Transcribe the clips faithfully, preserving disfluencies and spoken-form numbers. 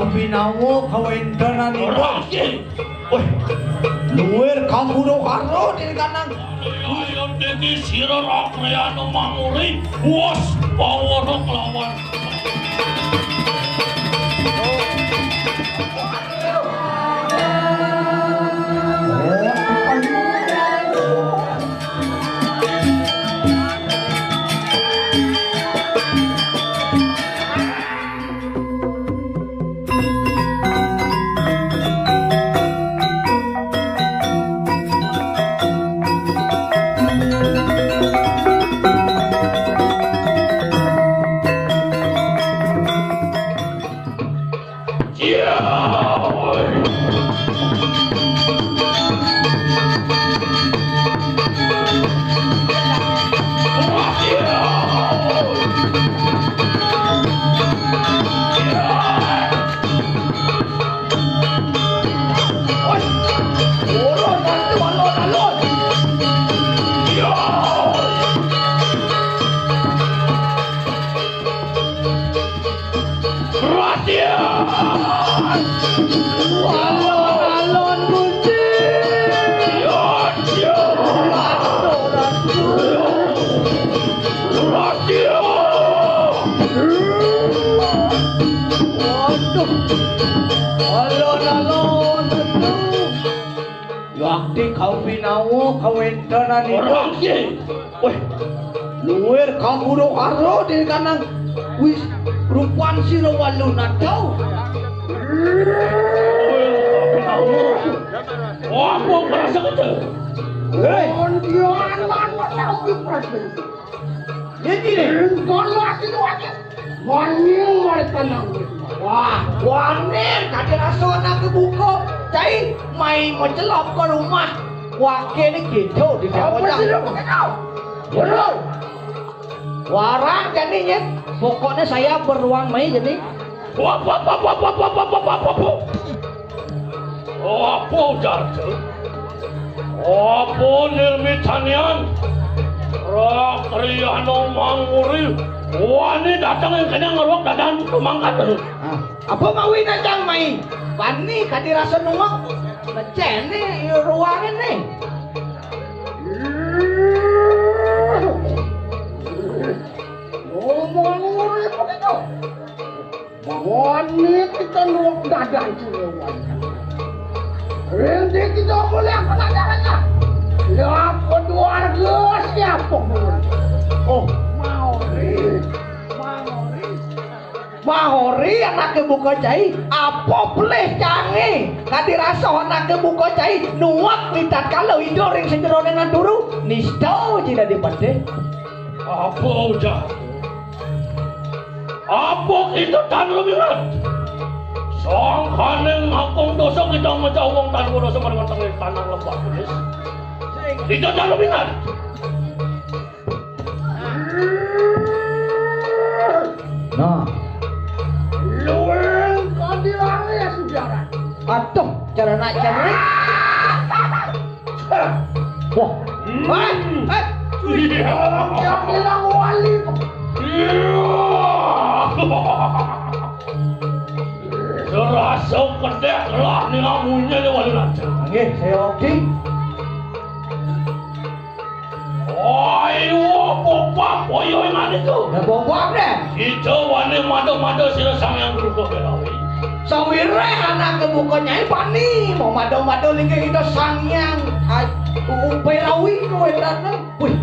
Pinawa kawéntenan ing Rangkih. Wéh, luir kaburu karo diri kanang. Ayo dadi sira rakriyana manguri, wus pawara kelawan. Raja! Alon-alon Gusti! Raja! Ratu, Ratu! Raja! Waduh! Alon-alon Ratu! Yakti kau pinawa kawéntenan ing Rangkih. Wéh, luir kaburu karo diri kanang wis rupan sira walu nada. Wah, kok ngerasa gitu? Héi. Kondian lan weteng iki. Iki lho. Kono asli wae. Wani mulai tenang. Wah, wani kadhe rasa ana kebuka. Cai mai mencelop ke rumah. Wake ne gitu di Apa sih lo pakai kau? Bener. Warang jani nyet. Pokoknya saya beruang mai jani. Apa ujarke? Apa nirmitanian? Rakriyana manguri wani dateng ing kene ngeruk dadan pemangkat. Ah, apa mawi nacang mai? Wani kadi rasa nuwek. Mecene ruange ne. Ngomong urip begitu. Wani kita nuwek dadan cilewan. Rendi kita mulai apa caranya? Siapa keluarga, siapa keluarga? Oh, Maori. Maori. Mahori anake buka cai, apa pelih cange? Kadi rasa anake buka cai, nuwek nitatkala ida ring sajerone naturu, nista jina dipatih. Apa ujar? Apa kita tan lumingat? Sangkaning ngakung dosa kita ngejauh wong tan dosa pada weteng tanah lembah kunis. Kita tan lumingat. Nah. Luwing kandilane ya sejarah. Aduh, cara nak cari. Wah. Hmm. Eh, eh. Iya. Yang hilang wali. Iya. Serasa kedek lah ning amunye le wali raja. Nggih, saya oke. Ayo, bobak, ayo, ingane to. Ya, bobak, deh. Kita wani mada-mada sira Sang Hyang Durga Berawi. Sawire anake buka nyai bani, mau mada-mada linggih kita Sang Hyang, ai, u-, u-, Berawi kuwe dateng. Wih.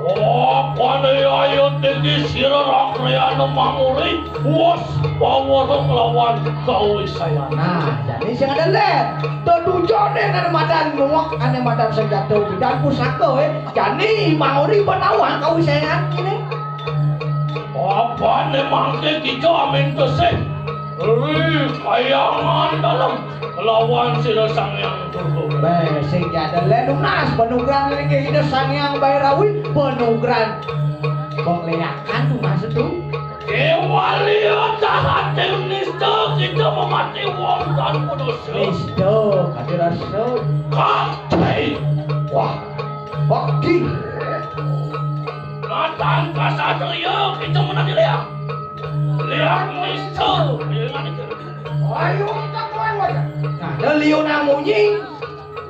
Apane ayo tinggi sira rakriyana manguri, wus pawara kelawan kawisayan. Nah, jane sing ada ler. Dedujane ane madan nuwek, ane madan senjata dan pusaka, eh. Jane manguri benawang kawisayan kene. Apane mangke kita amin tesih? Ri kayangan dalem lawan sira Sang Hyang Durga. Beh, sing jadel le nunas panugrahan ring Ida Sang Hyang Bairawi, panugrahan pangleakan tunas tu. Kewalia jahat nista kita memati wong tanpa dosa. Nista, kadi rasa. Kati. Wah, bakti. Matan kasatria kita menang leak. Leak nista. Leak nista. Ayo kita keluar, Mas. Nah, dan Leo namunyi.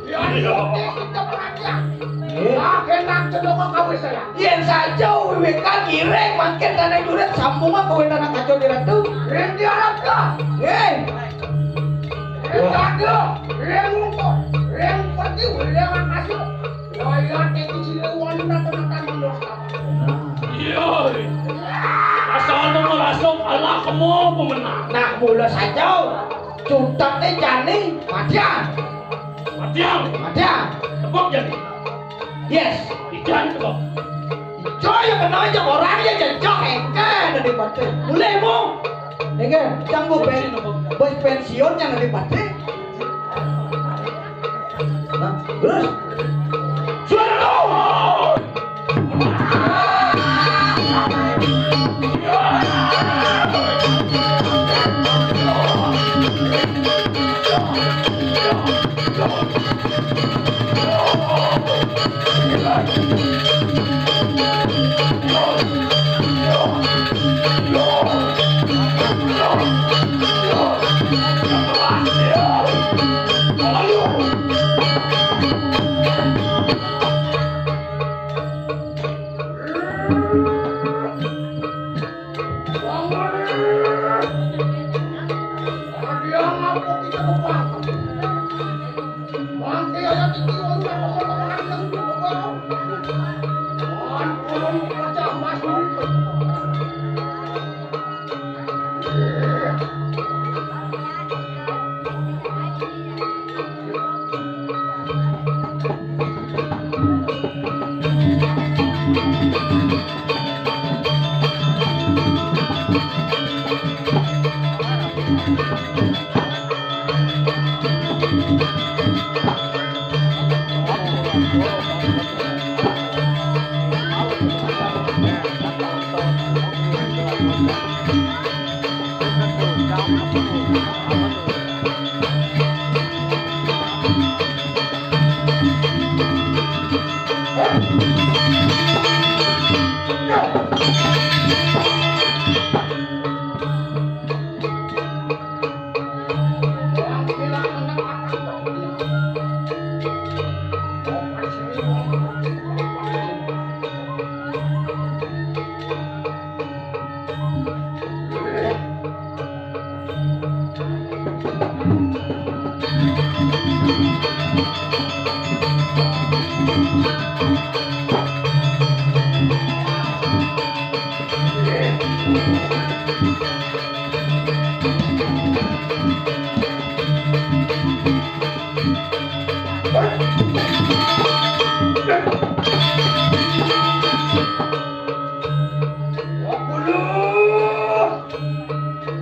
Ya, Leo, kita perhatian. Eh. Ah, enak cedok kawis saya. Yen saja wiwitan ngiring makin tanah jurit sambungan kowe tanah kacau di ratu. Yen diharapkan. Eh. Yen saja, yen ngumpul, yen pergi, yen masuk. Iya, iya, iki sing wong nonton-nonton mendoakan. Iya. Asal nang ngrasa kalah kemo pemenang. Nah, mula saja. Cutakne jani madian. Madian. Madian. Tepuk jani. Yes. Ijan tepuk. Ijo ya kena aja orang ya jejak engke dari mati. Mulai mu. Engke, cang bu pen-, bos pensiun yang dari mati. Nah, terus. Suara kau.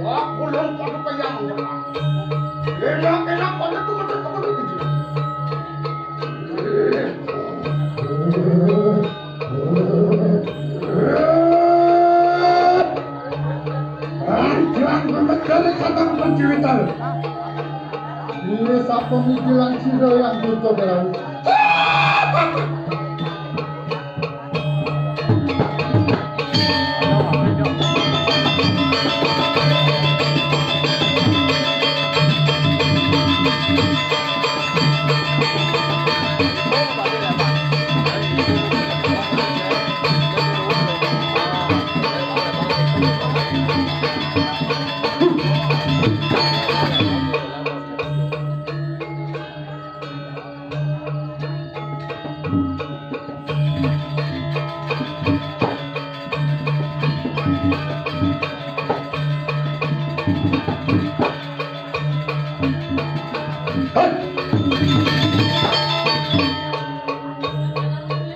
Wah, gulung pada kayang. Enak-enak pada tuh, tuh, tuh, tuh, tuh. Anjang pemecah sabang penjeritan. Iya, sapa mikiran sira yang butuh berani?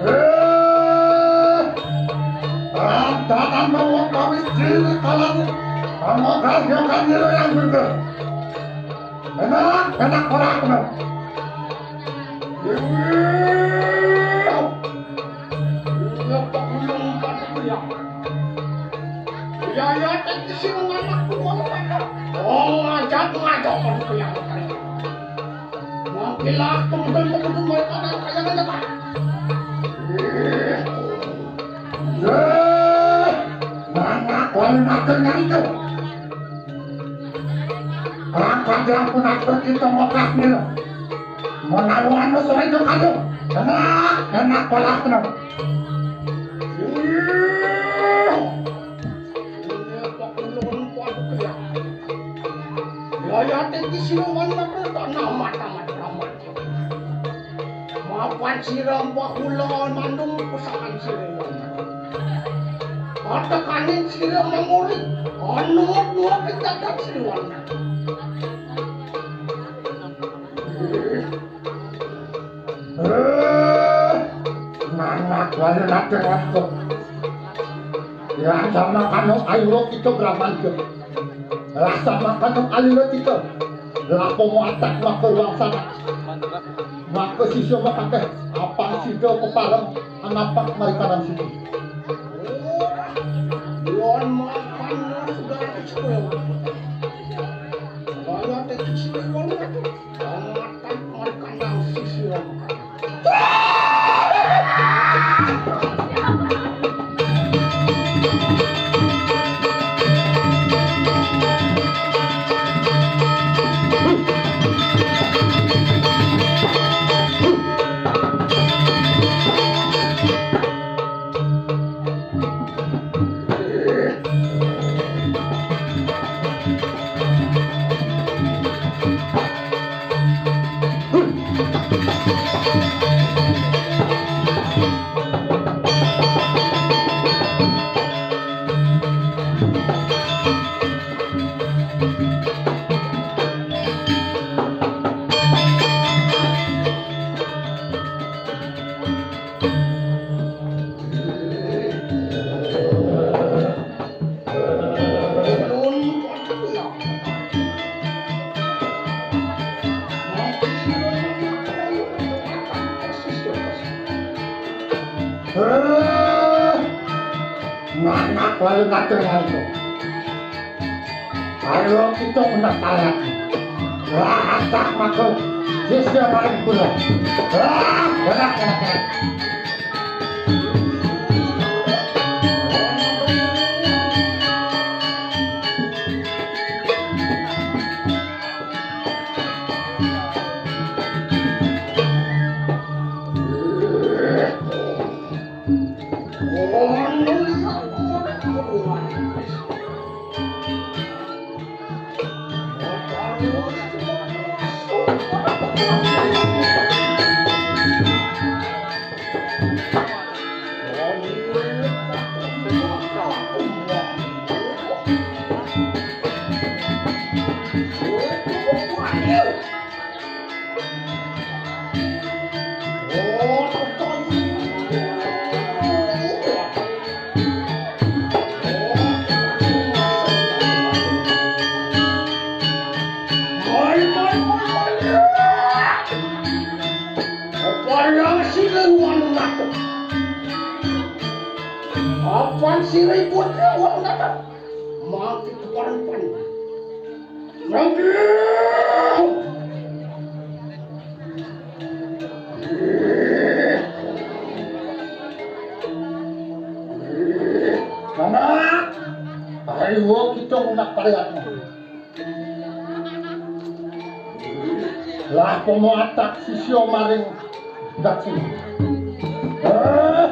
Eh, datang bawa kami sini kalan. Kamu kasih kan yang berbe. Enak, enak orang benar. Iya, Pak Guru, Pak Guru, ya. Ya, ya, tak isi mengamak tuh, Pak. Oh, ngajak, ngajak, Pak Guru, ya. Makilah, teman-teman, teman-teman, mereka ada kayak mana, Pak? Eh, mana kau nak dengar itu? Rangkadang pun aku kita mokak nila. Menawa anu sore itu kado. Enak, enak kolak no. Iya. Iya, Pak Ulun, Pak Ulun. Yayate iki siluman metu tak nama tamat ramat. Mapan sira mbah kula mandung pusakan sira. Patekaning sira memori, ana dua penjagat siluman. Eh, nanak wali latih waktu. Ya sama kanu ayo kita beramanke. Lah sama kanu alira kita. Lapo mau atak maka ruang sana. Maka sisya makakeh apa sida pepareng anapak marikanan sini. Wan makan sudah habis. Kaya tekis wong. Makan marikanan sisya. Eh, nganak lalu ngatur ngatur. Ayo kita kena tarik. Wah, tak makhluk. Dia siapa yang pulang? Wah, berat, berat, berat. Apan siripun lawan kata mati keparepan. Mangkil. Kana ayo kita ngunak pariatmu. Lah pomo atak sisya maring Daksina. Eh,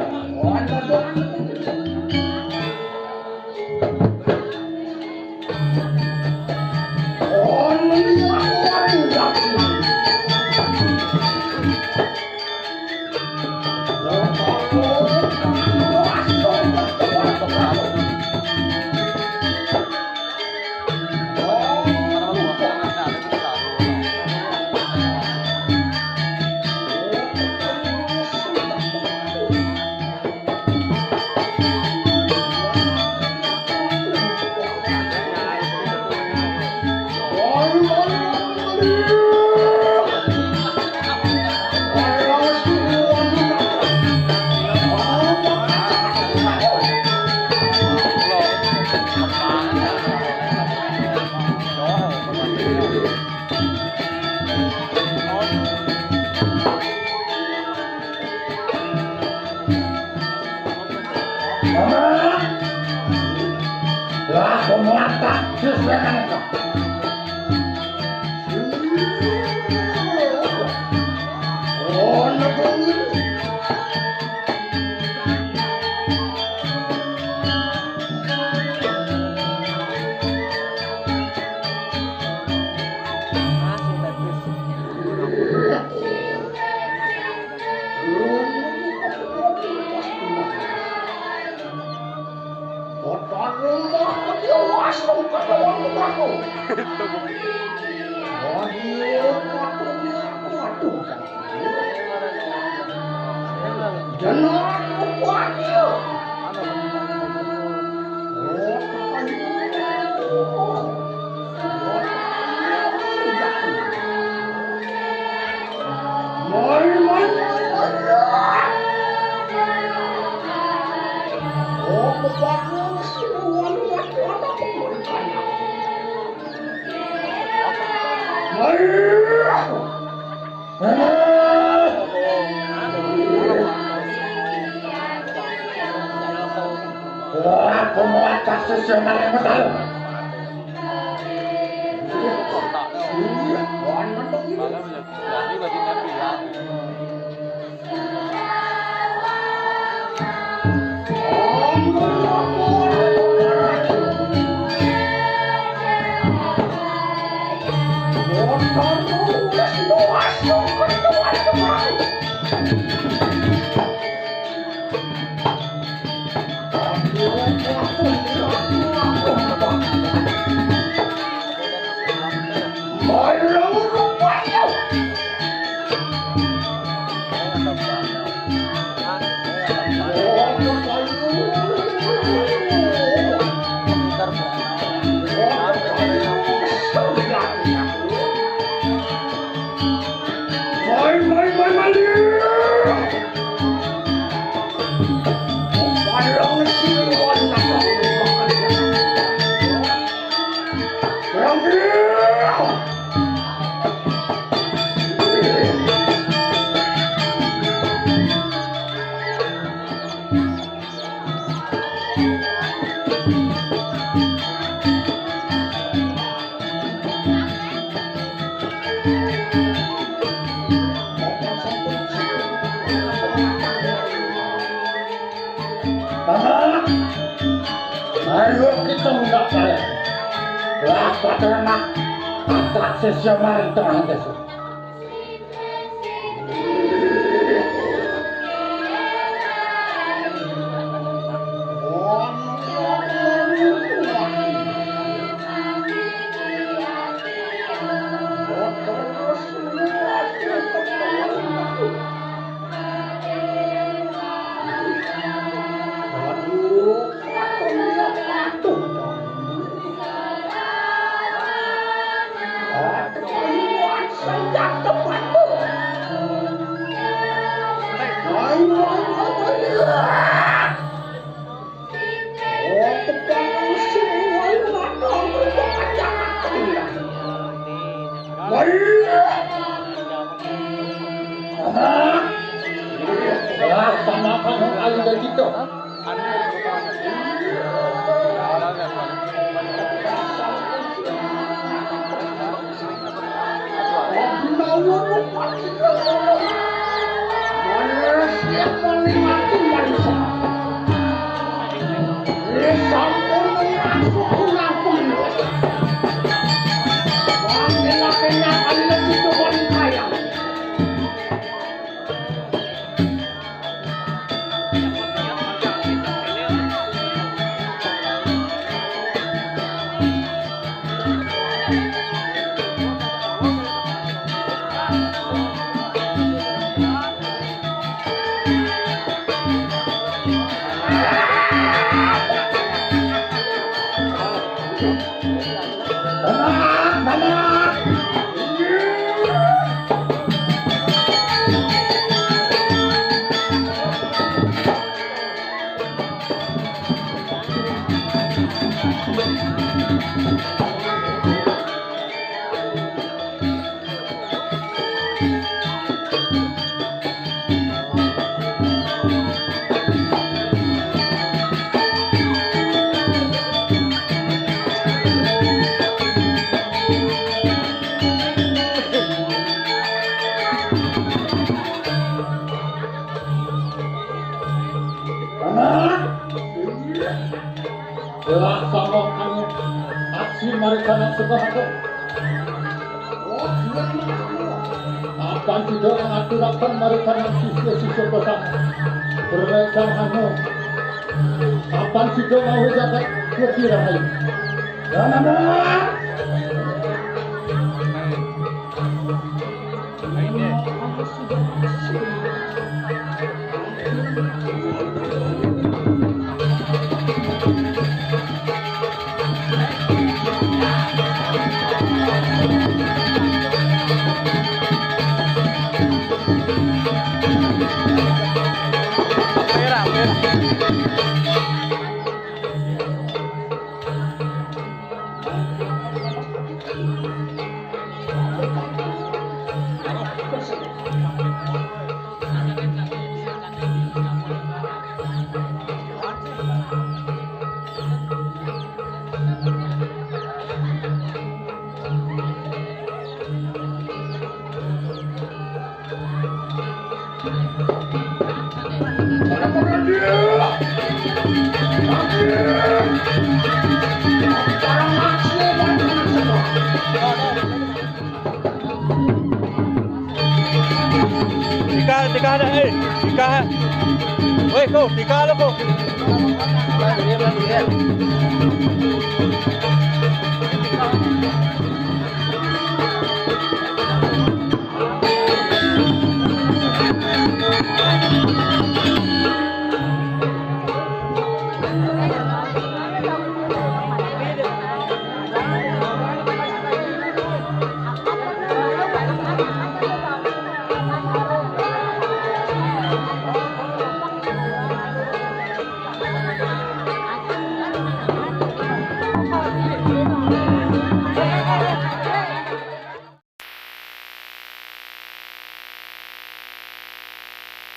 Aku mau atas sesama yang betul. Ayo kita minta kaya. Lah, pada anak, anak sesama itu. Lah sama kami aksi mari kana suka. Apan sida ngaturaken mari kana sisya-sisya pesan. Berrencang anu. Apan sida mau jagat wedi rahayu. Danana. Tika, tika na, eh. Tika. Weh, ko, tika lo, ko.